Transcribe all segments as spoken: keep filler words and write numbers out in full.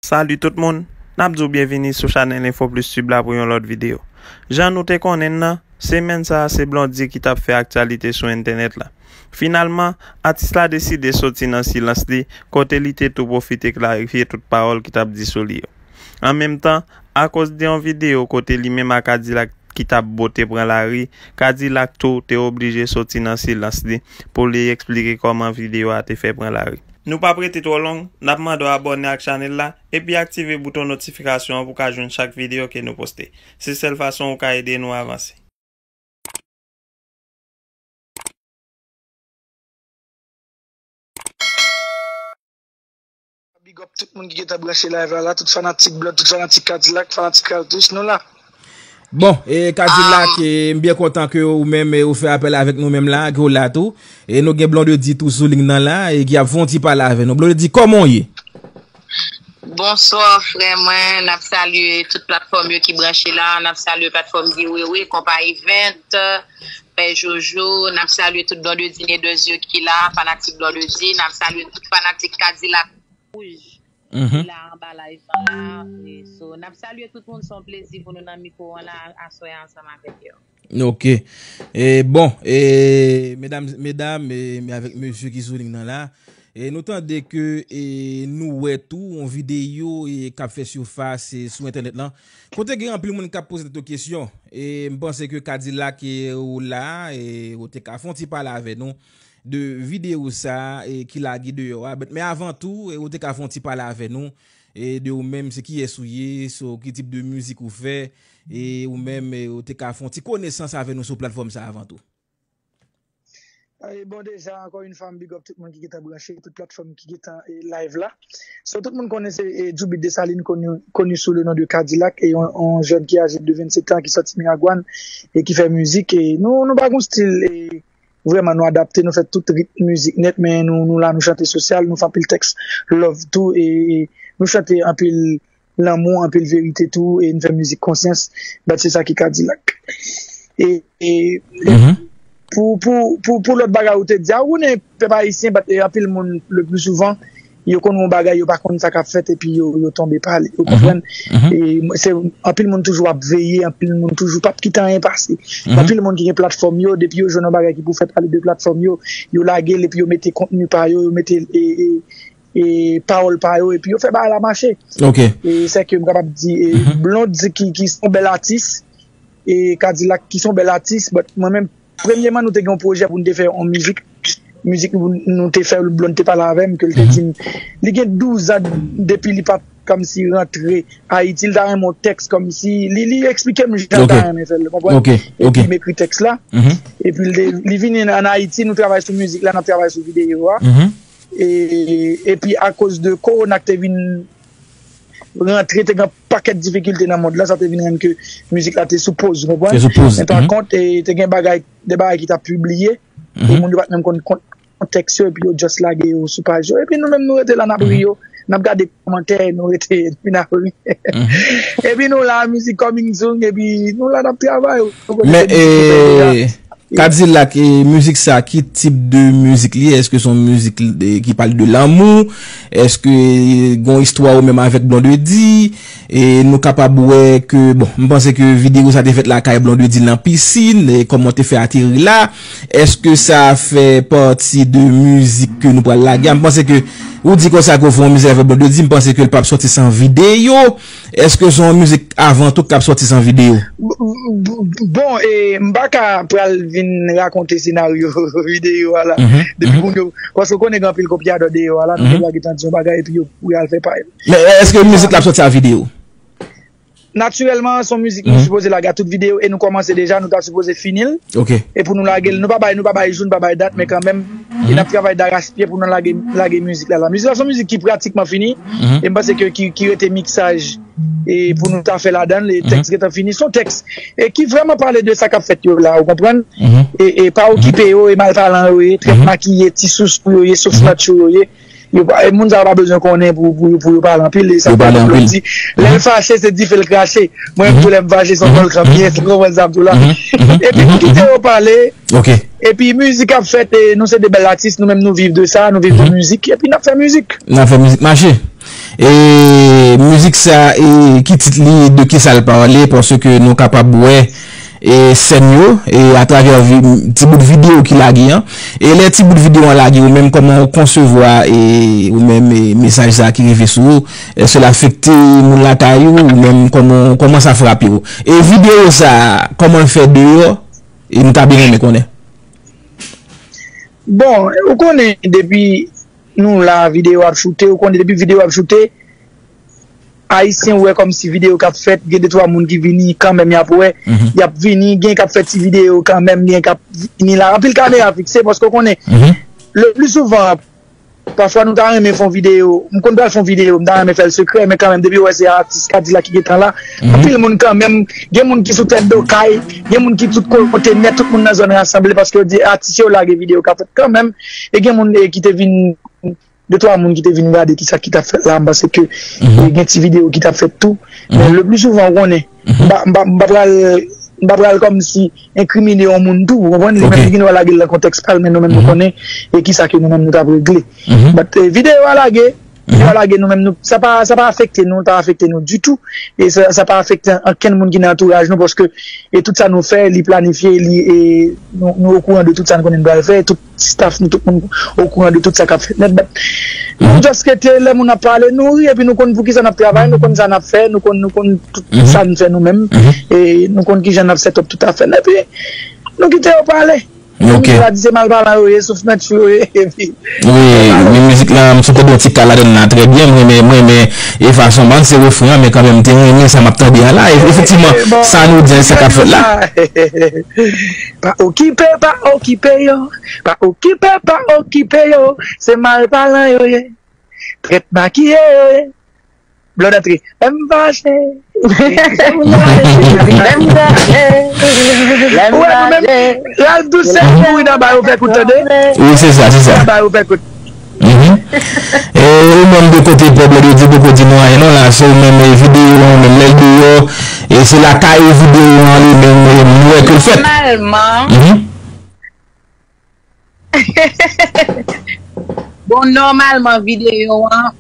Salut tout moun, n ap di w byenvini sou chanèl Info Plus Tube la pou yon lòt videyo. Jan nou te konnen l nan, semèn sa a se Blondy ki t ap fè aktyalite sou entènèt la. Finalman, atis la deside soti nan silans li, kote li te tou pwofite klarifye tout pawòl ki t ap di sou li yo. An menm tan, akoz de yon videyo kote li menm ak Kadilak ki t ap bote pran lari, Kadilak tou te oblije soti nan silans li pou li eksplike kòman videyo a te fè pran lari. Nou p ap rete twò long, n ap mande w abòne ak chanèl la, epi aktive bouton notifikasyon an pou w ka jwenn chak videyo ke nou poste. Se sèl fason ou ka ede nou avanse. Big up tout moun ki gentan branche live la, la, tout fanatik Blondy, tout fanatik Kadilak, fanatik Cartouche, nou la. Bon, e Kadilak, e, m byen kontan ke ou menm, e, ou fè apèl avèk nou menm la, ke ou la tou. E nou gen Blondy tou sou liy nan la, e ki ap fè yon ti pale avè nou. Blondy, kòman w ye? Bonswa, frè mwen. N ap salye tout platfòm yo ki branche la. N ap salye platfòm Guy Wewe, Konpa Event, Pè Jojo. N ap salye tout Blondedy Nedez yo ki la, fanatik Blondedy. N ap salye tout fanatik Kadilak Wouj ki la anba live lan la. E, so, n ap salye tout moun. Se yon plezi pou nou nan mikwo an la aswè a ansanm avèk yo. Ok. E, bon, e, medam, medam, e, men avèk mesye ki sou liy nan la. E, nou tande ke, e, nou wè tou yon videyo, e, k ap fè sifas, e, sou entènèt lan. Kote gen anpil moun k ap poze tèt yo kesyon. E, m panse ke Kadilak, e, ou la, e, ou te ka fè yon ti pale avè nou de videyo sa, e, ki lage deyò a. But, men avan tou, e, ou te ka fè yon ti pale avè nou, e, de ou menm, se kiyès ou ye, so, ki tip de mizik ou fè, e ou menm, e, ou te ka fè yon ti konesans avè nou sou platfòm sa avan tou. E, bon, deja, ankò yon fwa, m big up tout moun ki gentan branche, tout platfòm ki gentan, e, live la. So, tout moun konnen se, e, Djoubit Desalin, koni, koni sou le non de Kadilak, e yon, yon jèn ki aje de vennsetan, ki sòti Miragwàn, e ki fè mizik, e nou, nou pa gon stil, e, vrèman, nou adapte, nou fè tout ritm mizik nèt, men nou, nou la, nou chante sosyal, nou fè anpil tèks love tou, e nou chante anpil lanmou, anpil verite tou, e nou fè mizik konsyans, but se sa ki Kadilak. E, e, e pou, pou, pou, pou lòt bagay ou te di a, ou konnen pèp ayisyen, but, e, anpil moun, le pli souvan, yo konn yon bagay, yo pa konn sa k ap fèt, epi yo, yo tonbe pale, ou konprann? E se, anpil moun toujou ap veye, anpil moun toujou p ap kite anyen pase. Anpil moun ki gen platfòm yo, depi yo jwenn yon bagay ki pou fè pale de platfòm yo, yo lage l, epi yo mete kontni pa yo, yo mete, e, e, e pawòl pa yo, epi yo fè bagay la mache. Ok. E se ke m kapab di, e, Blondy ki, ki se yon bèl atis, e Kadilak ki se yon bèl atis, but mwen menm, premyèman, nou te gen yon pwojè pou nou te fè yon mizik. Mizik nou, nou te fè, Blondy te pale avè m, ke l te di m, li gen douz an depi li p ap kòmsi rantre Ayiti, li ta renmen yon tèks kòmsi, li, li eksplike m jan l ta renmen fè l, ou konprann? Ok, ok. Epi m ekri tèks la. Epi l te, li vini ann Ayiti, nou travay sou mizik la, n ap travay sou videyo a. E, epi akoz de kowona k te vin rantre, te gen pakèt difikilte nan mond lan, sa te vin rann ke mizik la te sou poz, ou konprann? Te sou poz. Men pa kont, e, te gen bagay, de bagay ki t ap pibliye, e moun yo pa t menm konn, konn kontèks yo, epi yo just lage yo sou paj yo. Epi nou menm, nou rete la, n ap ri yo, n ap gade kòmantè, nou rete, epi n ap ri. Epi nou la, mizik coming soon, epi nou la, n ap travay. Ou konnen se mizik nou fè deja. Kadilak, e, mizik sa, ki tip de mizik li ye? Èske se yon mizik, e, ki pale de lanmou? Èske, e, gon istwa ou menm avèk Blondedy? E nou kapab wè ke, bon, m panse ke videyo sa te fèt lakay Blondedy nan pisin, e kòman w te fè ateri la? Èske sa fè pati de mizik ke nou pral lage a? M panse ke ou di konsa ke w fè yon mizik avèk Blondedy, m panse ke l p ap sòti san videyo. Èske se yon mizik avan tou k ap sòti san videyo? B-, b-, bon, e, m pa ka pral vin rakonte senaryo videyo a la. Depi moun yo, paske w konnen gen anpil kopyadò deyò a la, nou te dwa gentan di yon bagay epi yo pral fè pa yo. Men èske mizik la ap sòti a videyo? Natirèlman, se yon mizik nou sipoze lage a tout videyo e nou kòmanse deja, nou ta sipoze fini l. Ok. E pou nou lage l, nou pa bay, nou pa bay jou, nou pa bay dat, men kanmenm, e n ap travay darachpye pou nou lage, lage mizik la, la. Mizik la se yon mizik ki pratikman fini, e m panse ke ki, ki rete miksaj e pou nou ta fè ladan l, e tèks gentan fini. Se yon tèks, e ki vrèman pale de sa k ap fèt yo la, ou konprann? E, e pa okipe yo, e malpalan yo ye, trèt makiye, ti sousou yo ye, souf natchou yo ye. Yo pa, e moun sa yo pa bezwen konnen pou, pou, pou yo pale anpil, e sa fè Blondy di, lè l fache, se dife l krache. Mwen menm tou, lè m fache, se yon vòlkan m ye, ou konprann sa m di w la? Epi nou kite yo pale. Ok. Epi mizik ap fèt, e nou se de bèl atis, nou menm nou viv de sa, nou viv de mizik, epi n ap fè mizik. N ap fè mizik mache. E mizik sa, e ki tit li, de ki sa l pale, paske nou kapab wè e sèn yo e atravè vi- ti bout videyo ki lage an. E lè ti bout videyo an lage, ou menm kòman ou konsevwa e ou menm e mesaj sa ki rive sou ou? Èske l afekte moun lakay ou, ou menm kòman kòman sa frape w? E videyo sa, kòman l fè deyò? E m ta byen renmen konnen. Bon, ou konnen depi nou la videyo ap choute, ou konnen depi videyo ap choute, Ayisyen wè kòmsi videyo k ap fèt, gen de twa moun ki vini kanmenm y ap wè, y ap vini, gen k ap fè ti videyo kanmenm, gen k ap vini la. Anpil kamera fikse, paske ou konnen, le pli souvan, pafwa nou ta renmen fè yon videyo, m konn pral fè yon videyo, m ta renmen fè l sekrè, men kanmenm, depi w wè se atis Kadilak ki gentan la, anpil moun kanmenm, gen moun ki sou tèt do kay, gen moun ki tout kote nèt, tout moun nan zòn rasanble, paske yo di atis yo lage videyo k ap fèt kanmenm, e gen moun e, ki te vin de twa moun ki te vin gade kisa ki t ap fèt la, m panse ke e, gen ti videyo ki t ap fèt tou. Men le pli souvan, ou konnen, m pa- m pa- m pa pral m pa pral kòmsi enkrimine yon moun tou, ou konprann? Li menm li gen dwa lage l nan kontèks pa l, men nou menm nou konnen e kisa ke nou menm nou t ap regle. But e, videyo a lage, videyo a lage, nou menm nou, sa pa sa pa afekte nou, ta afekte nou ditou. E sa, sa pa afekte ankenn moun ki nan antouraj nou, paske e tout sa nou fè, li planifye, li e nou, nou okouran de tout sa nou konnen nou pral fè, tout staff nou, tout moun okouran de tout sa k ap fèt nèt. But nou just rete, lè moun ap pale, nou ri, epi nou konn poukisa n ap travay, nou konn sa n ap fè, nou konn nou konn tout sa n fè nou menm. E nou konn kijan n ap set up tout afè n, epi nou kite yo pale. Moun ki la di se malpalan yo ye, soufnèt yo ye, epi Wi, men mizik la, m sot tande yon ti ka ladann la trè byen, m renmen, m renmen e fason, m pa konn si se refren an, men kanmenm, m te renmen sa m ap tande a la. E, efektivman, sa nou di an, sa k ap fèt la. Pa okipe, pa okipe yo, pa okipe, pa okipe yo, se malpalan yo ye, trèt makiye yo ye, blòd antre, lè m fache, lè m fache, lè m fache, lè m fache. Ralph Doucet mouri nan ba yo fè kout tande. Wi, se sa, se sa. Nan ba yo fè kout. Mhm. E ou menm de kote pwòp lòd yo di poko di nou anyen non la, se ou menm e videyo an, ou menm lè l deyò, e se lakay ou videyo an li menm e m wè ke l fèt. Nòmalman, Mhm. bon, nòmalman videyo an,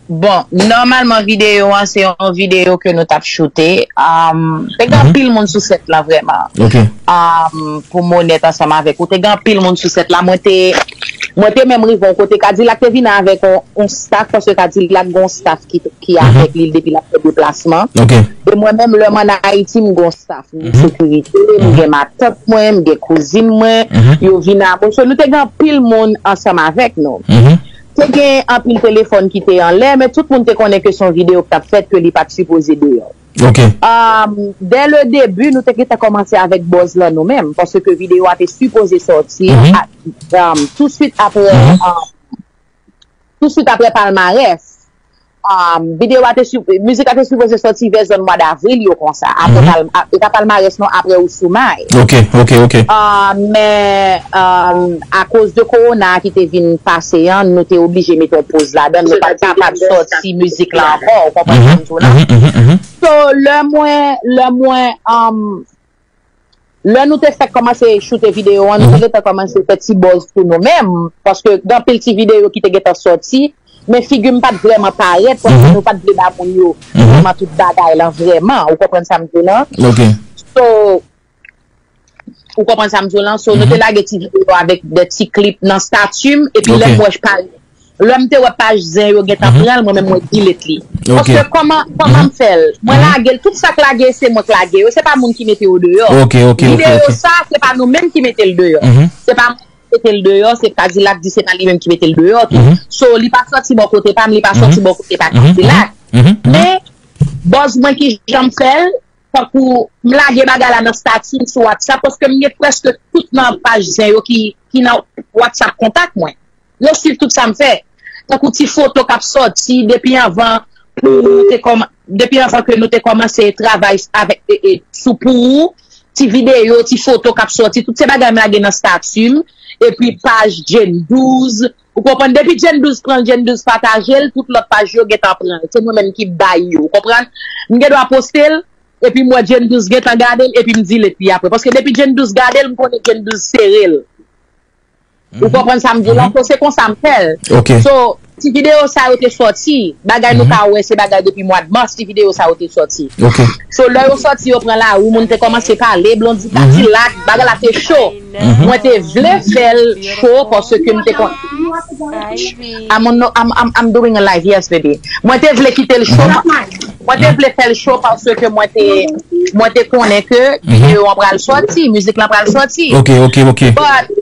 bon, nòmalman videyo an se yon videyo ke nou t ap choute. Um, te gen anpil moun sou sèt la vrèman. Ok. Um, pou m onèt ansanm avèk ou, te gen anpil moun sou sèt la. Mwen te, mwen te menm rive yon kote. Kadilak te vin avèk yon, yon staff, paske Kadilak gen yon staff ki, ki avèk li depi l ap fè deplasman. Ok. E mwen menm, lè m ann Ayiti, m gen yon staff. M gen sekirite, m gen matant mwen, m gen kouzin mwen, yo vin a mwen. So, nou te gen anpil moun ansanm avèk nou. Te gen anpil telefòn ki te anlè, men tout moun te konnen ke se yon videyo ki t ap fèt, ke li pa t sipoze deyò. Ok. Um, dès le début, nou te gentan kòmanse avèk buzz lan nou menm, paske videyo a te sipoze sòti a- um, tousuit apre um, tousuit apre palmarès. Um, videyo a te su- mizik la te sipoze sòti vè zòn mwa davril yo konsa. Apre pal- a- e pa palmarès non, apre Ousoumay. Ok, ok, ok. Uh, men um, akoz de kowona a ki te vin pase an, nou te oblije mete yon poz ladan, nou pa t kapab sòti mizik la ankò, ou konprann sa m di w la? Mhm, mhm, mhm. So, lè mwen, lè mwen, um, lè nou te fèk kòmanse choute videyo an, nou te gentan kòmanse fè ti buzz pou nou menm, paske gen anpil ti videyo ki te gentan sòti, men figi m pa t vrèman parèt, paske nou pa t vle ba moun yo vrèman tout bagay lan vrèman, ou konprann sa m di w lan? Ok. So, ou konprann sa m di w lan? So, nou te lage ti videyo avèk de ti klip nan stati m, epi lè m wè pa- lè m te wè paj zen yo gentan pran l, mwen menm mwen delete li. Ok. Paske kòman, kòman m fè l? Mwen lage l, tout sa k lage, se mwen k lage yo, se pa moun ki mete yo deyò. Ok, ok, ok, Videyo ok. Sa, se pa nou menm ki mete l deyò. Se pa mwen ki mete l deyò, se Kadilak di se pa li menm ki mete l deyò tou. So, li pa sòti bò kote pa m, li pa sòti bò kote pa Kadilak. Men, buzz mwen ki jan m fè l, tankou m lage bagay la nan stati m sou WhatsApp, paske m gen prèske tout nan paj zen yo ki, ki nan WhatsApp kontak mwen. Yo swiv tout sa m fè. Tankou ti foto k ap sòti depi anvan pou ou te kòman- depi anvan ke nou te kòmanse travay avèk e, e, sou pou ou, ti videyo, ti foto k ap sòti, tout se bagay m lage nan stati m, epi paj Jane douz, ou konprann, depi Jane douz pran l, Jane douz pataje l, tout lòt paj yo gentan pran l, se mwen menm ki bay yo, ou konprann, m gen dwa poste l, epi m wè Jane douz gentan gade l, epi m delete li apre, paske depi Jane douz gade l, m konnen Jane douz sere l. Ou konprann sa m di w la? So, se konsa m fè l. So, ti videyo sa yo te sòti. Bagay nou ka wè, se bagay depi mwa de mas, ti videyo sa yo te sòti. So, lè yo sòti, yo pran lari, moun te kòmanse pale, Blondy, Kadilak, bagay la te cho. Mwen te vle fè l cho paske m te kon I'm, on, I'm, I'm, I'm doing a live, yes, baby. Mwen te vle kite l cho. Mwen te vle fè l cho paske mwen te, mwen te konnen ke videyo an pral sòti, mizik lan pral sòti. Ok, ok, ok. But,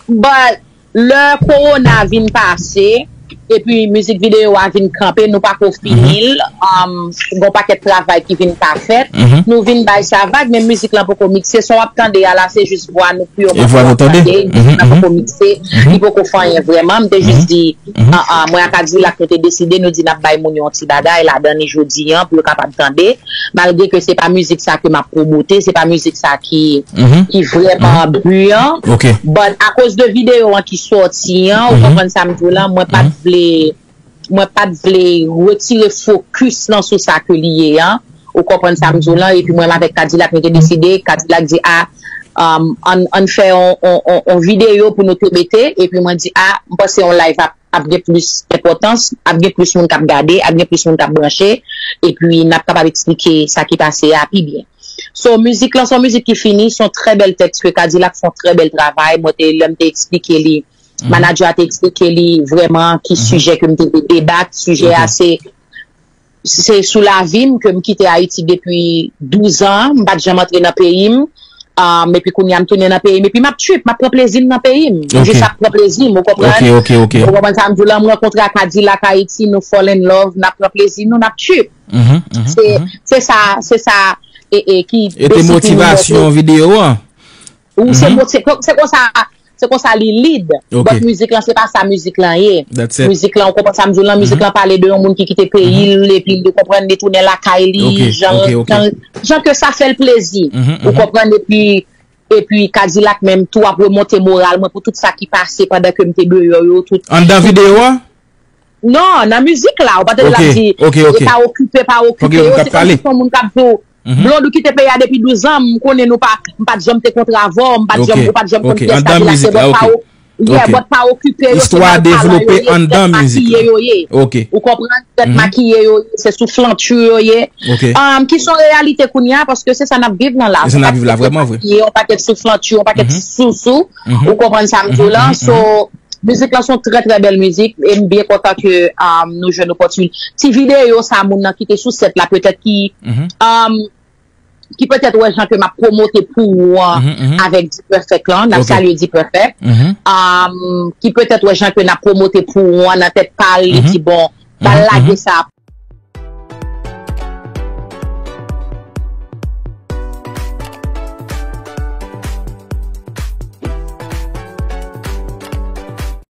but, lè kowona vin pase, epi mizik videyo a vin kanpe, nou pako fini l, um, gon pakèt travay ki vin pa fèt, nou vin bay sa vag, men mizik lan poko mikse, sa w ap tande a la, se jis vwa nou purman pou w ap tande, mizik lan poko mikse, li poko fè anyen vrèman, m te jis di, an, an, mwen ak Kadilak nou te deside, nou di n ap bay moun yo yon ti bagay ladan li jodi an, pou yo kapab tande, malgre ke se pa mizik sa ke m ap pwomote, se pa mizik sa ki, ki vrèman bi an, but akoz de videyo an ki sòti an, ou konprann sa m di w lan, mwen pa t vle, mwen pa t vle retire fokis lan sou sa ke li ye an, ou konprann sa m di w lan, epi mwen menm avèk Kadilak, nou te deside, Kadilak di, a, um, ann, ann fè yon, yon, yon, yon videyo pou nou te mete, epi mwen di, a, m panse yon live ap, ap gen plis enpòtans, ap gen plis moun k ap gade, ap gen plis moun k ap branche, epi n ap kapab eksplike sa ki pase a pi byen. So, mizik lan se yon mizik ki fini, se yon trè bèl tèks ke Kadilak fè yon trè bèl travay, mwen te, lè m te eksplike li, manager a te eksplike li vrèman ki sijè ke m te vle deba, sijè a se, se sou lavi m ke m kite Ayiti depi douz an, m pa t janm antre nan peyi m, um, epi kounye a m tounen nan peyi m, epi m ap trip, m ap pran plezi m nan peyi m, m jis ap pran plezi m, ou konprann? Ou konprann sa m di w lan, m rankontre ak Kadilak Ayiti, nou fall in love, n ap pran plezi nou, n ap trip. Se, se sa, se sa, e, e, ki E te motivasyon videyo an. Ou se, se, se konsa, se konsa li lead. But mizik lan se pa sa mizik lan ye. Mizik lan, ou konprann sa m di w lan, mizik lan pale de yon moun ki kite peyi l, epi li konprann li tounen lakay li, jan, jan, jan ke sa fè l plezi. Ou konprann, epi, epi Kadilak menm tou ap remonte moral mwen pou tout sa ki pase pandan ke m te deyò yo, tout. Anndan videyo a? Non, nan mizik la, ou pa tande l ap di, e pa okipe, pa okipe yo, se kòmsi se yon moun k ap di w, Blondy ou kite peyi a depi douz an, m konnen nou pa, m pa t janm te kontre avè w, m pa t janm, ou pa t janm konn kiyès Kadilak se, but pa, yeah, but pa okipe yo, se mal palan yo ye, tèt makiye yo ye. Ou konprann? Tèt makiye yo ye, se souflantyou yo ye. Um, ki se yon reyalite kounye a, paske se sa n ap viv lan la. Se yon pakèt tèt makiye, yon pakèt souflantyou, yon pakèt sousou. Ou konprann sa m di w lan? So, mizik lan se yon trè, trè bèl mizik, e m byen kontan ke, um, nou jwenn opòtinite. Ti videyo sa moun nan kite sou sèt la, petèt ki, um, ki petèt wè jan ke m ap pwomote pou ou an avèk D-Perfect lan, n ap salye D-Perfect, um, ki petèt wè jan ke n ap pwomote pou ou an nan tèt pa l, li di, bon, m pral lage sa